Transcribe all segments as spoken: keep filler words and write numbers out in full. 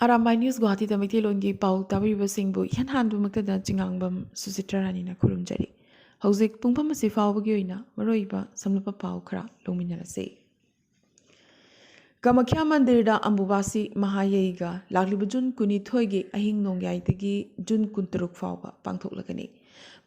Arambai news ꯒꯨꯋꯥꯍꯥꯇꯤꯗ ꯃꯩꯇꯩꯂꯣꯟꯒꯤ ꯄꯥꯎ ꯇꯥꯕꯤꯔꯤꯕꯁꯤꯡꯕꯨ ꯏꯍꯥꯟ ꯍꯥꯟꯕꯃꯛꯇꯗ ꯆꯤꯉꯥꯡꯕꯝ ꯁꯨꯆꯤꯇ꯭ꯔ ꯔꯥꯅꯤꯅ ꯈꯨꯔꯨꯝꯖꯔꯤ꯫ ꯍꯧꯖꯤꯛ ꯄꯨꯡꯐꯝ ꯑꯁꯤ ꯐꯥꯎꯕꯒꯤ ꯑꯣꯏꯅ ꯃꯔꯨꯑꯣꯏꯕ ꯁꯝꯂꯞꯄ ꯄꯥꯎ ꯈꯔ ꯂꯧꯃꯤꯟꯅꯔꯁꯤ꯫ ꯀꯃꯈ꯭ꯌꯥ ꯃꯟꯗꯤꯔꯗ ꯑꯝꯕꯨꯕꯥꯁꯤ ꯃꯍꯥꯌꯩꯒ ꯂꯥꯛꯂꯤꯕ ꯖꯨꯟ ꯀꯨꯟꯅꯤꯊꯣꯏꯒꯤ ꯑꯍꯤꯡ ꯅꯣꯡꯌꯥꯏꯗꯒꯤ ꯖꯨꯟ ꯀꯨꯟꯇꯔꯨꯛ ꯐꯥꯎꯕ ꯄꯥꯡꯊꯣꯛꯂꯒꯅꯤ꯫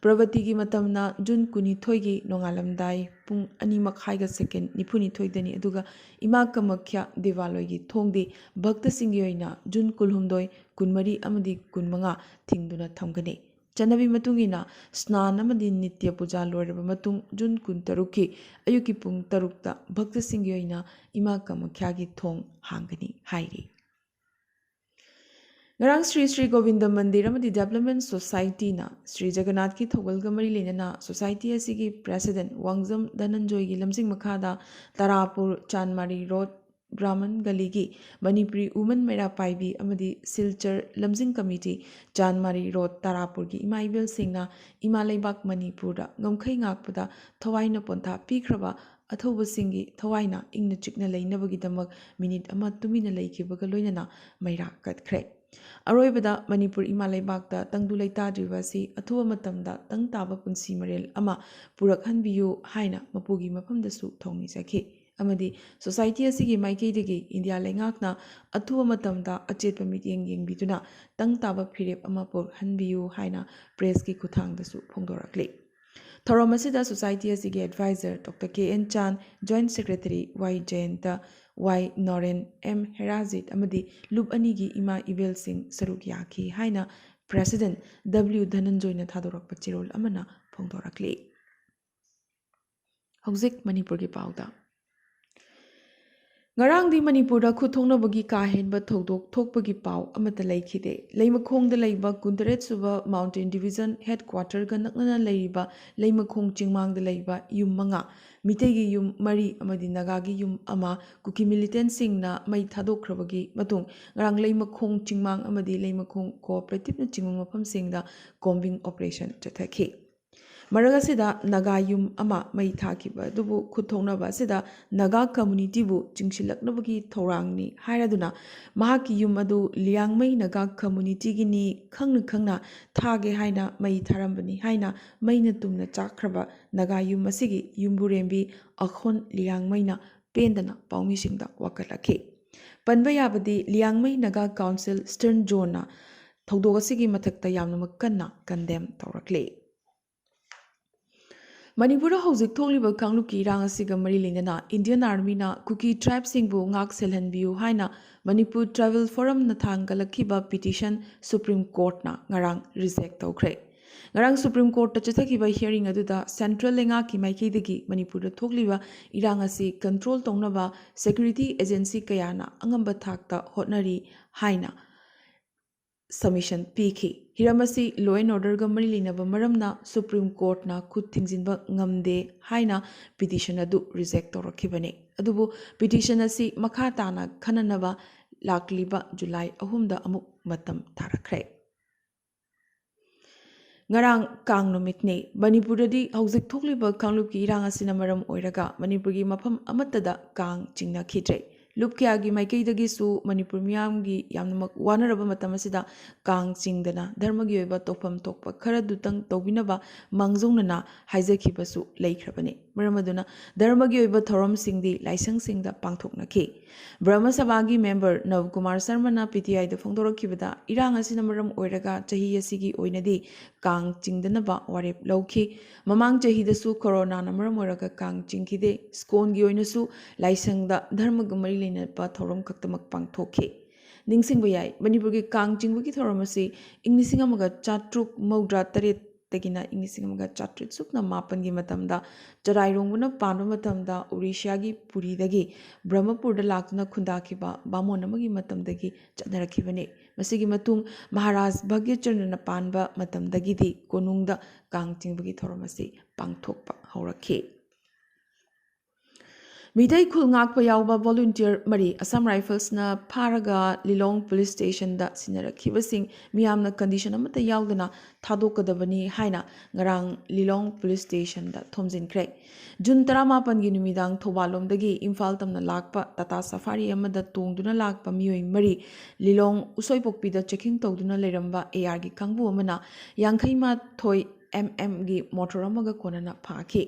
ꯄ꯭ꯔꯕꯇꯤꯒꯤ ꯃꯇꯝꯅ ꯖꯨꯟ ꯀꯨꯟꯅꯤꯊꯣꯏꯒꯤ ꯅꯣꯡꯉꯥꯜꯂꯝꯗꯥꯏ ꯄꯨꯡ ꯑꯅꯤ ꯃꯈꯥꯏꯒ ꯁꯦꯀꯦꯟ ꯅꯤꯐꯨꯅꯤꯊꯣꯏꯗꯅꯤ, ꯑꯗꯨꯒ ꯏꯃꯥ ꯀꯃꯈ꯭ꯌꯥ ꯗꯦꯋꯥꯂꯣꯏꯒꯤ ꯊꯣꯡꯗꯤ ꯚꯛꯇꯁꯤꯡꯒꯤ ꯑꯣꯏꯅ ꯖꯨꯟ ꯀꯨꯟꯍꯨꯝꯗꯣꯏ, ꯀꯨꯟꯃꯔꯤ ꯑꯃꯗꯤ ꯀꯨꯟꯃꯉꯥ ꯊꯤꯡꯗꯨꯅ ꯊꯝꯒꯅꯤ꯫ ꯆꯠꯅꯕꯤ ꯃꯇꯨꯡ ꯏꯟꯅ ꯁ꯭ꯅꯥꯟ ꯑꯃꯗꯤ ꯅꯤꯇ꯭ꯌ ꯄꯨꯖꯥ ꯂꯣꯏꯔꯕ ꯃꯇꯨꯡ ꯖꯨꯟ ꯀꯨꯟꯇꯔꯨꯛꯀꯤ ꯑꯌꯨꯛꯀꯤ ꯄꯨꯡ ꯇꯔꯨꯛꯇ ꯚꯛꯇꯁꯤꯡꯒꯤ ꯑꯣꯏꯅ ꯏꯃꯥ ꯀꯃꯈ꯭ꯌꯥꯒꯤ ꯊꯣꯡ ꯍꯥꯡꯒꯅꯤ ꯍꯥꯏꯔꯤ꯫ ꯉꯔꯥꯡ ꯁ꯭ꯔꯤ ꯁ꯭ꯔꯤ ꯒꯣꯕꯤꯟꯗ ꯃꯟꯗꯤꯔ ꯑꯃꯗꯤ ꯗꯦꯕꯂꯞꯃꯦꯟ ꯁꯣꯁꯥꯏꯇꯤꯅ ꯁ꯭ꯔꯤ ꯖꯒꯟꯅꯥꯊꯀꯤ ꯊꯧꯒꯜꯒ ꯃꯔꯤ ꯂꯩꯅꯅ ꯁꯣꯁꯥꯏꯇꯤ ꯑꯁꯤꯒꯤ ꯄ꯭ꯔꯦꯁꯤꯗꯦꯟꯠ ꯋꯥꯡꯖꯝ ꯙꯅꯟꯖꯣꯏꯒꯤ ꯂꯝꯖꯤꯡ ꯃꯈꯥꯗ ꯇꯔꯥꯄꯨꯔ ꯆꯥꯟꯃꯥꯔꯤ ꯔꯣꯗ ꯕ꯭ꯔꯥꯍꯃꯟ ꯒꯂꯤꯒꯤ ꯃꯅꯤꯄꯨꯔꯤ ꯋꯨꯃꯟ ꯃꯩꯔꯥ ꯄꯥꯏꯕꯤ ꯑꯃꯗꯤ ꯁꯤꯜꯆꯔ ꯂꯝꯖꯤꯡ ꯀꯃꯤꯇꯤ, ꯆꯥꯟꯃꯥꯔꯤ ꯔꯣꯗ ꯇꯔꯥꯄꯨꯔꯒꯤ ꯏꯃꯥ ꯏꯕꯦꯜꯁꯤꯡꯅ ꯏꯃꯥ ꯂꯩꯕꯥꯛ ꯃꯅꯤꯄꯨꯔꯗ ꯉꯝꯈꯩ ꯉꯥꯛꯄꯗ ꯊꯋꯥꯏꯅ ꯄꯣꯟꯊꯥ ꯄꯤꯈ꯭ꯔꯕ ꯑꯊꯧꯕꯁꯤꯡꯒꯤ ꯊꯋꯥꯏꯅ ꯏꯪꯅ ꯆꯤꯛꯅ ꯂꯩꯅꯕꯒꯤꯗꯃꯛ ꯃꯤꯅꯤꯠ ꯑꯃ ꯇꯨꯃꯤꯟꯅ ꯂꯩꯈꯤꯕꯒ ꯂꯣꯏꯅꯅ ꯃꯩꯔꯥ ꯀꯠꯈ꯭ꯔꯦ꯫ ꯑꯔꯣꯏꯕꯗ ꯃꯅꯤꯄꯨꯔ ꯏꯃꯥ ꯂꯩꯕꯥꯛꯇ ꯇꯪꯗꯨ ꯂꯩꯇꯥꯗ꯭ꯔꯤꯕ ꯑꯁꯤ ꯑꯊꯨꯕ ꯃꯇꯝꯗ ꯇꯪ ꯇꯥꯕ ꯄꯨꯟꯁꯤ ꯃꯔꯦꯜ ꯑꯃ ꯄꯨꯔꯛꯍꯟꯕꯤꯌꯨ ꯍꯥꯏꯅ ꯃꯄꯨꯒꯤ ꯃꯐꯝꯗꯁꯨ ꯊꯧꯅꯤꯖꯈꯤ꯫ ꯑꯃꯗꯤ ꯁꯣꯁꯥꯏꯇꯤ ꯑꯁꯤꯒꯤ ꯃꯥꯏꯀꯩꯗꯒꯤ ꯏꯟꯗꯤꯌꯥ ꯂꯩꯉꯥꯛꯅ ꯑꯊꯨꯕ ꯃꯇꯝꯗ ꯑꯆꯦꯠꯄ ꯃꯤꯠꯌꯦꯡ ꯌꯦꯡꯕꯤꯗꯨꯅ ꯇꯪ ꯇꯥꯕ ꯐꯤꯔꯦꯞ ꯑꯃ ꯄꯨꯔꯛꯍꯟꯕꯤꯌꯨ ꯍꯥꯏꯅ ꯄ꯭ꯔꯦꯁꯀꯤ ꯈꯨꯠꯊꯥꯡꯗꯁꯨ ꯐꯣꯡꯗꯣꯔꯛꯂꯤ꯫ ꯊꯧꯔꯝ ꯑꯁꯤꯗ ꯁꯣꯁꯥꯏꯇꯤ ꯑꯁꯤꯒꯤ adviser doctor K N Chan, joint secretary Y Jayanta, Y Noren, M Herajit ꯑꯃꯗꯤ ꯂꯨꯞ ꯑꯅꯤꯒꯤ ꯏꯃꯥ ꯏꯕꯦꯜꯁꯤꯡ ꯁꯔꯨꯛ ꯌꯥꯈꯤ ꯍꯥꯏꯅ ꯄ꯭ꯔꯦꯁꯤꯗꯦꯟꯠ ꯗꯕ꯭ꯂꯤꯎ ꯙꯅꯟꯖꯣꯏꯅ ꯊꯥꯗꯣꯔꯛꯄ ꯆꯦꯔꯣꯜ ꯑꯃꯅ ꯐꯣꯡꯗꯣꯔꯛꯂꯤ꯫ ꯍꯧꯖꯤꯛ ꯃꯅꯤꯄꯨꯔꯒꯤ ꯄꯥꯎꯗ꯫ ꯉꯔꯥꯡꯗꯤ ꯃꯅꯤꯄꯨꯔꯗ ꯈꯨꯠ ꯊꯣꯛꯅꯕꯒꯤ ꯀꯥ ꯍꯦꯟꯕ ꯊꯧꯗꯣꯛ ꯊꯣꯛꯄꯒꯤ ꯄꯥꯎ ꯑꯃꯠꯇ ꯂꯩꯈꯤꯗꯦ꯫ ꯂꯩꯃꯈꯣꯡꯗ ꯂꯩꯕ ꯀꯨꯟꯇꯔꯦꯠ ꯁꯨꯕ ꯃꯥꯎꯟꯇꯦꯟ ꯗꯤꯕꯤꯖꯟ ꯍꯦꯗꯀ꯭ꯋꯥꯇꯔꯒ ꯅꯛꯅꯅ ꯂꯩꯔꯤꯕ ꯂꯩꯃꯈꯣꯡ ꯆꯤꯡꯃꯥꯡꯗ ꯂꯩꯕ ꯌꯨꯝ ꯃꯉꯥ, ꯃꯤꯇꯩꯒꯤ ꯌꯨꯝ ꯃꯔꯤ ꯑꯃꯗꯤ ꯅꯥꯒꯥꯒꯤ ꯌꯨꯝ ꯑꯃ ꯀꯨꯀꯤ ꯃꯤꯂꯤꯇꯦꯟꯠꯁꯤꯡꯅ ꯃꯩ ꯊꯥꯗꯣꯛꯈ꯭ꯔꯕꯒꯤ ꯃꯇꯨꯡ ꯉꯔꯥꯡ ꯂꯩꯃꯈꯣꯡ ꯆꯤꯡꯃꯥꯡ ꯑꯃꯗꯤ ꯂꯩꯃꯈꯣꯡ ꯀꯣꯑꯣꯄꯔꯦꯇꯤꯚꯅꯆꯤꯡꯕ ꯃꯐꯝꯁꯤꯡꯗ ꯀꯣꯝꯕꯤꯡ ꯑꯣꯄꯔꯦꯁꯟ ꯆꯠꯊꯈꯤ꯫ ꯃꯔꯛ ꯑꯁꯤꯗ ꯅꯥꯒꯥ ꯌꯨꯝ ꯑꯃ ꯃꯩ ꯊꯥꯈꯤꯕ ꯑꯗꯨꯕꯨ ꯈꯨꯠ ꯊꯣꯛꯅꯕ ꯑꯁꯤꯗ ꯅꯥꯒꯥ ꯀꯝꯃꯨꯅꯤꯇꯤꯕꯨ ꯆꯤꯡꯁꯤꯜꯂꯛꯅꯕꯒꯤ ꯊꯧꯔꯥꯡꯅꯤ ꯍꯥꯏꯔꯗꯨꯅ ꯃꯍꯥꯛꯀꯤ ꯌꯨꯝ ꯑꯗꯨ ꯂꯤꯌꯥꯡꯃꯩ ꯅꯥꯒꯥ ꯀꯝꯃꯨꯅꯤꯇꯤꯒꯤꯅꯤ ꯈꯪꯅ ꯈꯪꯅ ꯊꯥꯒꯦ ꯍꯥꯏꯅ ꯃꯩ ꯊꯥꯔꯝꯕꯅꯤ ꯍꯥꯏꯅ ꯃꯩꯅ ꯇꯨꯝꯅ ꯆꯥꯛꯈ꯭ꯔꯕ ꯅꯥꯒꯥ ꯌꯨꯝ ꯑꯁꯤꯒꯤ ꯌꯨꯝꯕꯨꯔꯦꯝꯕꯤ ꯑꯈꯣꯟ ꯂꯤꯌꯥꯡꯃꯩꯅ ꯄꯦꯟꯗꯅ ꯄꯥꯎꯃꯤꯁꯤꯡꯗ ꯋꯥꯀꯠꯂꯛꯈꯤ꯫ ꯄꯟꯕ ꯌꯥꯕꯗꯤ ꯂꯤꯌꯥꯡꯃꯩ ꯅꯥꯒꯥ ꯀꯥꯎꯟꯁꯤꯜ ꯏꯁꯇꯔꯟ ꯖꯣꯟꯅ ꯊꯧꯗꯣꯛ ꯑꯁꯤꯒꯤ ꯃꯊꯛꯇ ꯌꯥꯝꯅꯃꯛ ꯀꯟꯅ ꯀꯟꯗꯦꯝ ꯇꯧꯔꯛꯂꯤ꯫ ꯃꯅꯤꯄꯨꯔꯗ ꯍꯧꯖꯤꯛ ꯊꯣꯛꯂꯤꯕ ꯀꯥꯡꯂꯨꯞꯀꯤ ꯏꯔꯥꯡ ꯑꯁꯤꯒ ꯃꯔꯤ ꯂꯩꯅꯅ ꯏꯟꯗꯤꯌꯟ ꯑꯥꯔꯃꯤꯅ ꯀꯨꯀꯤ ꯇ꯭ꯔꯥꯏꯕꯁꯤꯡꯕꯨ ꯉꯥꯛ ꯁꯦꯜꯍꯟꯕꯤꯌꯨ ꯍꯥꯏꯅ ꯃꯅꯤꯄꯨꯔ ꯇ꯭ꯔꯥꯏꯕꯦꯜ ꯐꯣꯔꯝꯅ ꯊꯥꯡꯒꯠꯂꯛꯈꯤꯕ ꯄꯤꯇꯤꯁꯟ ꯁꯨꯄ꯭ꯔꯤꯝ ꯀꯣꯔꯠꯅ ꯉꯔꯥꯡ ꯔꯤꯖꯦꯛ ꯇꯧꯈ꯭ꯔꯦ꯫ ꯉꯔꯥꯡ ꯁꯨꯄ꯭ꯔꯤꯝ ꯀꯣꯔꯠꯇ ꯆꯠꯊꯈꯤꯕ ꯍꯤꯌꯔꯤꯡ ꯑꯗꯨꯗ ꯁꯦꯟꯇ꯭ꯔꯦꯜ ꯂꯩꯉꯥꯛꯀꯤ ꯃꯥꯏꯀꯩꯗꯒꯤ ꯃꯅꯤꯄꯨꯔꯗ ꯊꯣꯛꯂꯤꯕ ꯏꯔꯥꯡ ꯑꯁꯤ ꯀꯟꯇ꯭ꯔꯣꯜ ꯇꯧꯅꯕ ꯁꯦꯀ꯭ꯌꯨꯔꯤꯇꯤ ꯑꯦꯖꯦꯟꯁꯤ ꯀꯌꯥꯅ ꯑꯉꯝꯕ ꯊꯥꯛꯇ ꯍꯣꯠꯅꯔꯤ ꯍꯥꯏꯅ ꯁꯕꯃꯤꯁꯟ ꯄꯤꯈꯤ꯫ ꯍꯤꯔꯝ ꯑꯁꯤ ꯂꯣ ꯑꯦꯟ ꯑꯣꯔꯗꯔꯒ ꯃꯔꯤ ꯂꯩꯅꯕ ꯃꯔꯝꯅ ꯁꯨꯄ꯭ꯔꯤꯝ ꯀꯣꯔꯠꯅ ꯈꯨꯠ ꯊꯤꯡꯖꯤꯟꯕ ꯉꯝꯗꯦ ꯍꯥꯏꯅ ꯄꯤꯇꯤꯁꯟ ꯑꯗꯨ ꯔꯤꯖꯦꯛ ꯇꯧꯔꯛꯈꯤꯕꯅꯤ꯫ ꯑꯗꯨꯕꯨ ꯄꯤꯇꯤꯁꯟ ꯑꯁꯤ ꯃꯈꯥ ꯇꯥꯅ ꯈꯟꯅꯅꯕ ꯂꯥꯛꯂꯤꯕ ꯖꯨꯂꯥꯏ ꯑꯍꯨꯝꯗ ꯑꯃꯨꯛ ꯃꯇꯝ ꯊꯥꯔꯛꯈ꯭ꯔꯦ꯫ ꯉꯔꯥꯡ ꯀꯥꯡ ꯅꯨꯃꯤꯠꯅꯤ꯫ ꯃꯅꯤꯄꯨꯔꯗꯗꯤ ꯍꯧꯖꯤꯛ ꯊꯣꯛꯂꯤꯕ ꯀꯥꯡꯂꯨꯞꯀꯤ ꯏꯔꯥꯡ ꯑꯁꯤꯅ ꯃꯔꯝ ꯑꯣꯏꯔꯒ ꯃꯅꯤꯄꯨꯔꯒꯤ ꯃꯐꯝ ꯑꯃꯠꯇꯗ ꯀꯥꯡ ꯆꯤꯡꯅꯈꯤꯗ꯭ꯔꯦ꯫ ꯂꯨꯞ ꯀꯌꯥꯒꯤ ꯃꯥꯏꯀꯩꯗꯒꯤꯁꯨ ꯃꯅꯤꯄꯨꯔ ꯃꯤꯌꯥꯝꯒꯤ ꯌꯥꯝꯅꯃꯛ ꯋꯥꯅꯔꯕ ꯃꯇꯝ ꯑꯁꯤꯗ ꯀꯥꯡ ꯆꯤꯡꯗꯅ ꯙꯔꯃꯒꯤ ꯑꯣꯏꯕ ꯇꯧꯐꯝ ꯊꯣꯛꯄ ꯈꯔꯗꯨꯇꯪ ꯇꯧꯕꯤꯅꯕ ꯃꯥꯡꯖꯧꯅꯅ ꯍꯥꯏꯖꯈꯤꯕꯁꯨ ꯂꯩꯈ꯭ꯔꯕꯅꯤ꯫ ꯃꯔꯝ ꯑꯗꯨꯅ ꯙꯔꯃꯒꯤ ꯑꯣꯏꯕ ꯊꯧꯔꯝꯁꯤꯡꯗꯤ ꯂꯥꯏꯁꯪꯁꯤꯡꯗ ꯄꯥꯡꯊꯣꯛꯅꯈꯤ꯫ ꯕ꯭ꯔꯍꯃ ꯁꯚꯥꯒꯤ ꯃꯦꯝꯕꯔ ꯅꯕꯀꯨꯃꯥꯔ ꯁꯔꯃꯅ ꯄꯤ ꯇꯤ ꯑꯥꯏꯗ ꯐꯣꯡꯗꯣꯔꯛꯈꯤꯕꯗ, ꯏꯔꯥꯡ ꯑꯁꯤꯅ ꯃꯔꯝ ꯑꯣꯏꯔꯒ ꯆꯍꯤ ꯑꯁꯤꯒꯤ ꯑꯣꯏꯅꯗꯤ ꯀꯥꯡ ꯆꯤꯡꯗꯅꯕ ꯋꯥꯔꯦꯞ ꯂꯧꯈꯤ꯫ ꯃꯃꯥꯡ ꯆꯍꯤꯗꯁꯨ ꯀꯣꯔꯣꯅꯥꯅ ꯃꯔꯝ ꯑꯣꯏꯔꯒ ꯀꯥꯡ ꯆꯤꯡꯈꯤꯗꯦ꯫ ꯁ꯭ꯀꯣꯟꯒꯤ ꯑꯣꯏꯅꯁꯨ ꯂꯥꯏꯁꯪꯗ ꯙꯔꯃꯒ ꯃꯔꯤ ꯂꯩꯅꯕ ꯊꯧꯔꯝ ꯈꯛꯇꯃꯛ ꯄꯥꯡꯊꯣꯛꯈꯤ꯫ ꯅꯤꯡꯁꯤꯡꯕ ꯌꯥꯏ, ꯃꯅꯤꯄꯨꯔꯒꯤ ꯀꯥꯡ ꯆꯤꯡꯕꯒꯤ ꯊꯧꯔꯝ ꯑꯁꯤ ꯏꯪ ꯂꯤꯁꯤꯡ ꯑꯃꯒ ꯆꯥꯇ꯭ꯔꯨꯛ ꯃꯧꯗ꯭ꯔꯥ ꯇꯔꯦꯠꯇꯒꯤꯅ ꯏꯪ ꯂꯤꯁꯤꯡ ꯑꯃꯒ ꯆꯥꯇ꯭ꯔꯦꯠ ꯁꯨꯞꯅ ꯃꯥꯄꯟꯒꯤ ꯃꯇꯝꯗ ꯆꯔꯥꯏꯔꯣꯡꯕꯅ ꯄꯥꯟꯕ ꯃꯇꯝꯗ ꯎꯔꯤꯁ꯭ꯌꯥꯒꯤ ꯄꯨꯔꯤꯗꯒꯤ ꯕ꯭ꯔꯍꯃꯄꯨꯔꯗ ꯂꯥꯛꯇꯨꯅ ꯈꯨꯟꯗꯥꯈꯤꯕ ꯕꯥꯃꯣꯟ ꯑꯃꯒꯤ ꯃꯇꯝꯗꯒꯤ ꯆꯠꯅꯔꯛꯈꯤꯕꯅꯤ꯫ ꯃꯁꯤꯒꯤ ꯃꯇꯨꯡ ꯃꯍꯥꯔꯥꯖ ꯚꯥꯒ꯭ꯌꯆꯟꯗ꯭ꯔꯅ ꯄꯥꯟꯕ ꯃꯇꯝꯗꯒꯤꯗꯤ ꯀꯣꯅꯨꯡꯗ ꯀꯥꯡ ꯆꯤꯡꯕꯒꯤ ꯊꯧꯔꯝ ꯑꯁꯤ ꯄꯥꯡꯊꯣꯛꯄ ꯍꯧꯔꯛꯈꯤ꯫ ꯃꯤꯇꯩ ꯈꯨꯜ ꯉꯥꯛꯄ ꯌꯥꯎꯕ ꯚꯣꯂꯨꯟꯇꯤꯌꯔ ꯃꯔꯤ ꯑꯁꯥꯝ ꯔꯥꯏꯐꯜꯁꯅ ꯐꯥꯔꯒ ꯂꯤꯂꯣꯡ ꯄꯨꯂꯤꯁ ꯁ꯭ꯇꯦꯁꯟꯗ ꯁꯤꯟꯅꯔꯛꯈꯤꯕꯁꯤꯡ ꯃꯤꯌꯥꯝꯅ ꯀꯟꯗꯤꯁꯟ ꯑꯃꯠꯇ ꯌꯥꯎꯗꯅ ꯊꯥꯗꯣꯛꯀꯗꯕꯅꯤ ꯍꯥꯏꯅ ꯉꯔꯥꯡ ꯂꯤꯂꯣꯡ ꯄꯨꯂꯤꯁ ꯁ꯭ꯇꯦꯁꯟꯗ ꯊꯣꯝꯖꯤꯟꯈ꯭ꯔꯦ꯫ ꯖꯨꯟ ꯇꯔꯥꯃꯥꯄꯟꯒꯤ ꯅꯨꯃꯤꯗꯥꯡ ꯊꯧꯕꯥꯜ ꯂꯣꯝꯗꯒꯤ ꯏꯝꯐꯥꯜ ꯇꯝꯅ ꯂꯥꯛꯄ ꯇꯥꯇꯥ ꯁꯐꯥꯔꯤ ꯑꯃꯗ ꯇꯣꯡꯗꯨꯅ ꯂꯥꯛꯄ ꯃꯤꯑꯣꯏ ꯃꯔꯤ ꯂꯤꯂꯣꯡ ꯎꯁꯣꯏꯄꯣꯛꯄꯤꯗ ꯆꯦꯛꯀꯤꯡ ꯇꯧꯗꯨꯅ ꯂꯩꯔꯝꯕ ꯑꯦ ꯑꯥꯔꯒꯤ ꯀꯥꯡꯕꯨ ꯑꯃꯅ ꯌꯥꯡꯈꯩ ꯃꯥꯊꯣꯏ ꯑꯦꯝ ꯑꯦꯝꯒꯤ ꯃꯣꯇꯣꯔ ꯑꯃꯒ ꯀꯣꯟꯅꯅ ꯐꯥꯈꯤ꯫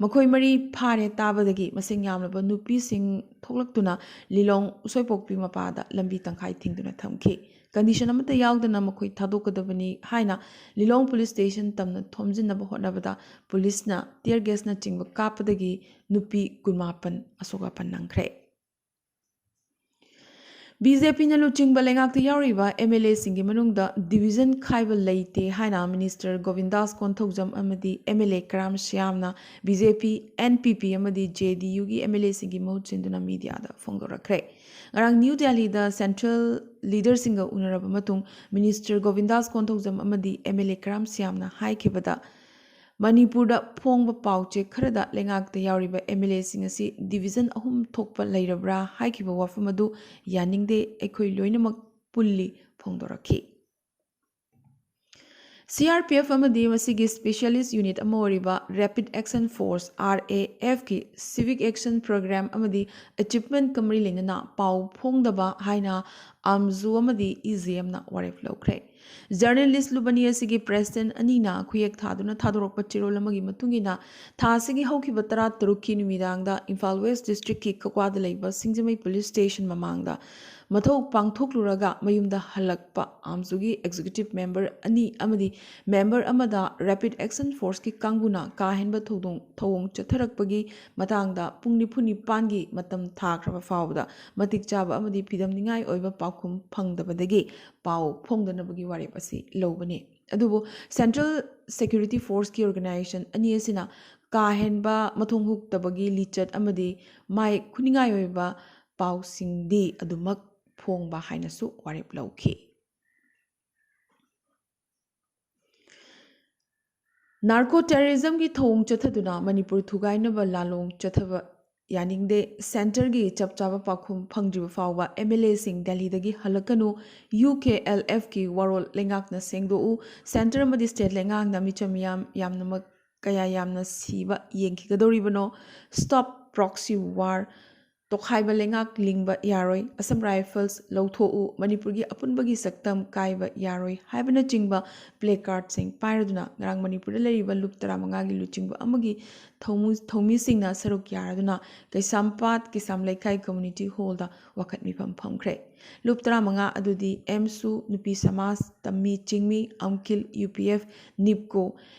ꯃꯈꯣꯏ ꯃꯔꯤ ꯐꯥꯔꯦ ꯇꯥꯕꯗꯒꯤ ꯃꯁꯤꯡ ꯌꯥꯝꯂꯕ ꯅꯨꯄꯤꯁꯤꯡ ꯊꯣꯛꯂꯛꯇꯨꯅ ꯂꯤꯂꯣꯡ ꯎꯁꯣꯏꯄꯣꯛꯄꯤ ꯃꯄꯥꯗ ꯂꯝꯕꯤ ꯇꯪꯈꯥꯏ ꯊꯤꯡꯗꯨꯅ ꯊꯝꯈꯤ꯫ ꯀꯟꯗꯤꯁꯟ ꯑꯃꯠꯇ ꯌꯥꯎꯗꯅ ꯃꯈꯣꯏ ꯊꯥꯗꯣꯛꯀꯗꯕꯅꯤ ꯍꯥꯏꯅ ꯂꯤꯂꯣꯡ ꯄꯨꯂꯤꯁ ꯁ꯭ꯇꯦꯁꯟ ꯇꯝꯅ ꯊꯣꯝꯖꯤꯟꯅꯕ ꯍꯣꯠꯅꯕꯗ ꯄꯨꯂꯤꯁꯅ ꯇꯤꯌꯔ ꯒꯦꯁꯅꯆꯤꯡꯕ ꯀꯥꯞꯄꯗꯒꯤ ꯅꯨꯄꯤ ꯀꯨꯟꯃꯥꯄꯟ ꯑꯁꯣꯛ ꯑꯄꯟ ꯅꯪꯈ꯭ꯔꯦ꯫ ꯕꯤ ꯖꯦ ꯄꯤꯅ ꯂꯨꯆꯤꯡꯕ ꯂꯩꯉꯥꯛꯇ ꯌꯥꯎꯔꯤꯕ ꯑꯦꯝ ꯑꯦꯜ ꯑꯦꯁꯤꯡꯒꯤ ꯃꯅꯨꯡꯗ ꯗꯤꯕꯤꯖꯟ ꯈꯥꯏꯕ ꯂꯩꯇꯦ ꯍꯥꯏꯅ ꯃꯤꯅꯤꯁꯇꯔ ꯒꯣꯕꯤꯟꯗꯥꯁ ꯀꯣꯟꯊꯧꯖꯝ ꯑꯃꯗꯤ ꯑꯦꯝ ꯑꯦꯜ ꯑꯦ ꯀꯔꯥꯝ ꯁ꯭ꯌꯥꯝꯅ B J P, N P P ꯑꯃꯗꯤ ꯖꯦ ꯗꯤ ꯌꯨꯒꯤ ꯑꯦꯝ ꯑꯦꯜ ꯑꯦꯁꯤꯡꯒꯤ ꯃꯍꯨꯠ ꯁꯤꯟꯗꯨꯅ ꯃꯤꯗꯤꯌꯥꯗ ꯐꯣꯡꯗꯣꯔꯛꯈ꯭ꯔꯦ꯫ ꯉꯔꯥꯡ ꯅ꯭ꯌꯨ ꯗꯦꯜꯂꯤꯗ ꯁꯦꯟꯇ꯭ꯔꯦꯜ ꯂꯤꯗꯔꯁꯤꯡꯒ ꯎꯅꯔꯕ ꯃꯇꯨꯡ ꯃꯤꯅꯤꯁꯇꯔ ꯒꯣꯕꯤꯟꯗꯥꯁ ꯀꯣꯟꯊꯧꯖꯝ ꯑꯃꯗꯤ ꯑꯦꯝ ꯑꯦꯜ ꯑꯦ ꯀꯔꯥꯝ ꯁ꯭ꯌꯥꯝꯅ ꯍꯥꯏꯈꯤꯕꯗ, ꯃꯅꯤꯄꯨꯔꯗ ꯐꯣꯡꯕ ꯄꯥꯎꯆꯦ ꯈꯔꯗ ꯂꯩꯉꯥꯛꯇ ꯌꯥꯎꯔꯤꯕ ꯑꯦꯝ ꯑꯦꯜ ꯑꯦꯁꯤꯡ ꯑꯁꯤ ꯗꯤꯕꯤꯖꯟ ꯑꯍꯨꯝ ꯊꯣꯛꯄ ꯂꯩꯔꯕ꯭ꯔꯥ ꯍꯥꯏꯈꯤꯕ ꯋꯥꯐꯝ ꯑꯗꯨ ꯌꯥꯅꯤꯡꯗꯦ, ꯑꯩꯈꯣꯏ ꯂꯣꯏꯅꯃꯛ ꯄꯨꯜꯂꯤ ꯐꯣꯡꯗꯣꯔꯛꯈꯤ꯫ ꯁꯤ ꯑꯥꯔ ꯄꯤ ꯑꯦꯐ ꯑꯃꯗꯤ ꯃꯁꯤꯒꯤ ꯁ꯭ꯄꯦꯁꯤꯌꯦꯂꯤꯁ ꯌꯨꯅꯤꯠ ꯑꯃ ꯑꯣꯏꯔꯤꯕ rapid action force, R A ꯑꯦꯐꯀꯤ ꯁꯤꯚꯤꯛ ꯑꯦꯛꯁꯟ ꯄ꯭ꯔꯣꯒ꯭ꯔꯥꯝ ꯑꯃꯗꯤ ꯑꯦꯆꯤꯞꯃꯦꯟꯠꯀ ꯃꯔꯤ ꯂꯩꯅꯅ ꯄꯥꯎ ꯐꯣꯡꯗꯕ ꯍꯥꯏꯅ ꯑꯥꯝꯖꯨ ꯑꯃꯗꯤ ꯏ ꯖꯤ ꯑꯦꯝꯅ ꯋꯥꯔꯦꯞ ꯂꯧꯈ꯭ꯔꯦ꯫ ꯖꯔꯅꯦꯂꯤꯁ ꯂꯨꯕꯅꯤ ꯑꯁꯤꯒꯤ ꯄ꯭ꯔꯦꯁꯤꯗꯦꯟꯠ ꯑꯅꯤꯅ ꯈꯨꯌꯦꯛ ꯊꯥꯗꯨꯅ ꯊꯥꯗꯣꯔꯛꯄ ꯆꯦꯔꯣꯜ ꯑꯃꯒꯤ ꯃꯇꯨꯡ ꯏꯟꯅ, ꯊꯥ ꯑꯁꯤꯒꯤ ꯍꯧꯈꯤꯕ ꯇꯔꯥꯇꯔꯨꯛꯀꯤ ꯅꯨꯃꯤꯗꯥꯡꯗ ꯏꯝꯐꯥꯜ ꯋꯦꯁ ꯗꯤꯁꯇ꯭ꯔꯤꯛꯀꯤ ꯀꯛꯋꯥꯗ ꯂꯩꯕ ꯁꯤꯡꯖꯃꯩ ꯄꯨꯂꯤꯁ ꯁ꯭ꯇꯦꯁꯟ ꯃꯃꯥꯡꯗ ꯃꯊꯧ ꯄꯥꯡꯊꯣꯛꯂꯨꯔꯒ ꯃꯌꯨꯝꯗ ꯍꯜꯂꯛꯄ ꯑꯥꯝꯖꯨꯒꯤ ꯑꯦꯛꯖꯤꯀ꯭ꯌꯨꯇꯤꯚ ꯃꯦꯝꯕꯔ ꯑꯅꯤ ꯑꯃꯗꯤ ꯃꯦꯝꯕꯔ ꯑꯃꯗ ꯔꯦꯄꯤꯗ ꯑꯦꯛꯁꯟ ꯐꯣꯔꯁꯀꯤ ꯀꯥꯡꯕꯨꯅ ꯀꯥ ꯍꯦꯟꯕ ꯊꯧꯗꯣꯡ, ꯊꯧꯑꯣꯡ ꯆꯠꯊꯔꯛꯄꯒꯤ ꯃꯇꯥꯡꯗ ꯄꯨꯡ ꯅꯤꯐꯨ ꯅꯤꯄꯥꯟꯒꯤ ꯃꯇꯝ ꯊꯥꯈ꯭ꯔꯕ ꯐꯥꯎꯕꯗ ꯃꯇꯤꯛ ꯆꯥꯕ ꯑꯃꯗꯤ ꯐꯤꯗꯝꯅꯤꯡꯉꯥꯏ ꯑꯣꯏꯕ ꯄꯥꯎꯈꯨꯝ ꯐꯪꯗꯕꯗꯒꯤ ꯄꯥꯎ ꯐꯣꯡꯗꯅꯕꯒꯤ ꯋꯥꯔꯦꯞ ꯑꯁꯤ ꯂꯧꯕꯅꯤ꯫ ꯑꯗꯨꯕꯨ ꯁꯦꯟꯇ꯭ꯔꯦꯜ ꯁꯦꯀ꯭ꯌꯨꯔꯤꯇꯤ ꯐꯣꯔꯁꯀꯤ ꯑꯣꯔꯒꯅꯥꯏꯖꯦꯁꯟ ꯑꯅꯤ ꯑꯁꯤꯅ ꯀꯥ ꯍꯦꯟꯕ ꯃꯊꯣꯡ ꯍꯨꯛꯇꯕꯒꯤ ꯂꯤꯆꯠ ꯑꯃꯗꯤ ꯃꯥꯏ ꯈꯨꯅꯤꯡꯉꯥꯏ ꯑꯣꯏꯕ ꯄꯥꯎꯁꯤꯡꯗꯤ ꯑꯗꯨꯃꯛ ꯐꯣꯡꯕ ꯍꯥꯏꯅꯁꯨ ꯋꯥꯔꯦꯞ ꯂꯧꯈꯤ꯫ ꯅꯥꯔꯀꯣ ꯇꯦꯔꯣꯔꯤꯖꯝꯒꯤ ꯊꯧꯑꯣꯡ ꯆꯠꯊꯗꯨꯅ ꯃꯅꯤꯄꯨꯔ ꯊꯨꯒꯥꯏꯅꯕ ꯂꯥꯂꯣꯡ ꯆꯠꯊꯕ ꯌꯥꯅꯤꯡꯗꯦ꯫ ꯁꯦꯟꯇꯔꯒꯤ ꯆꯞ ꯆꯥꯕ ꯄꯥꯎꯈꯨꯝ ꯐꯪꯗ꯭ꯔꯤꯕ ꯐꯥꯎꯕ ꯑꯦꯝ ꯑꯦꯜ ꯑꯦꯁꯤꯡ ꯗꯦꯜꯂꯤꯗꯒꯤ ꯍꯜꯂꯛꯀꯅꯨ꯫ ꯌꯨ ꯀꯦ ꯑꯦꯜ ꯑꯦꯐꯀꯤ ꯋꯥꯔꯣꯜ ꯂꯩꯉꯥꯛꯅ ꯁꯦꯡꯗꯣꯛꯎ꯫ ꯁꯦꯟꯇꯔ ꯑꯃꯗꯤ ꯁ꯭ꯇꯦꯠ ꯂꯩꯉꯥꯛꯅ ꯃꯤꯆꯝ ꯃꯤꯌꯥꯝ ꯌꯥꯝꯅꯃꯛ ꯀꯌꯥ ꯌꯥꯝꯅ ꯁꯤꯕ ꯌꯦꯡꯈꯤꯒꯗꯧꯔꯤꯕꯅꯣ? Stop proxy war꯫ ꯇꯣꯈꯥꯏꯕ ꯂꯩꯉꯥꯛ ꯂꯤꯡꯕ ꯌꯥꯔꯣꯏ꯫ ꯑꯁꯝ ꯔꯥꯏꯐꯜꯁ ꯂꯧꯊꯣꯛꯎ꯫ ꯃꯅꯤꯄꯨꯔꯒꯤ ꯑꯄꯨꯟꯕꯒꯤ ꯁꯛꯇꯝ ꯀꯥꯏꯕ ꯌꯥꯔꯣꯏ ꯍꯥꯏꯕꯅꯆꯤꯡꯕ ꯄ꯭ꯂꯦ ꯀꯥꯔꯠꯁꯤꯡ ꯄꯥꯏꯔꯗꯨꯅ ꯉꯔꯥꯡ ꯃꯅꯤꯄꯨꯔꯗ ꯂꯩꯔꯤꯕ ꯂꯨꯞ ꯇꯔꯥꯃꯉꯥꯒꯤ ꯂꯨꯆꯤꯡꯕ ꯑꯃꯒꯤ ꯊꯧꯃꯨ-, ꯊꯧꯃꯤꯁꯤꯡꯅ ꯁꯔꯨꯛ ꯌꯥꯔꯗꯨꯅ ꯀꯩꯁꯥꯝꯄꯥꯠ ꯀꯩꯁꯥꯝ ꯂꯩꯀꯥꯏ ꯀꯝꯃ꯭ꯌꯨꯅꯤꯇꯤ ꯍꯣꯜꯗ ꯋꯥꯀꯠ ꯃꯤꯐꯝ ꯐꯝꯈ꯭ꯔꯦ꯫ ꯂꯨꯞ ꯇꯔꯥꯃꯉꯥ ꯑꯗꯨꯗꯤ ꯑꯦꯝꯁꯨ, ꯅꯨꯄꯤ ꯁꯃꯥꯖ, ꯇꯝꯃꯤ ꯆꯤꯡꯃꯤ, ꯑꯝꯈꯤꯜ, ꯌꯨ ꯄꯤ ꯑꯦꯐ, ꯅꯤꯞꯀꯣ,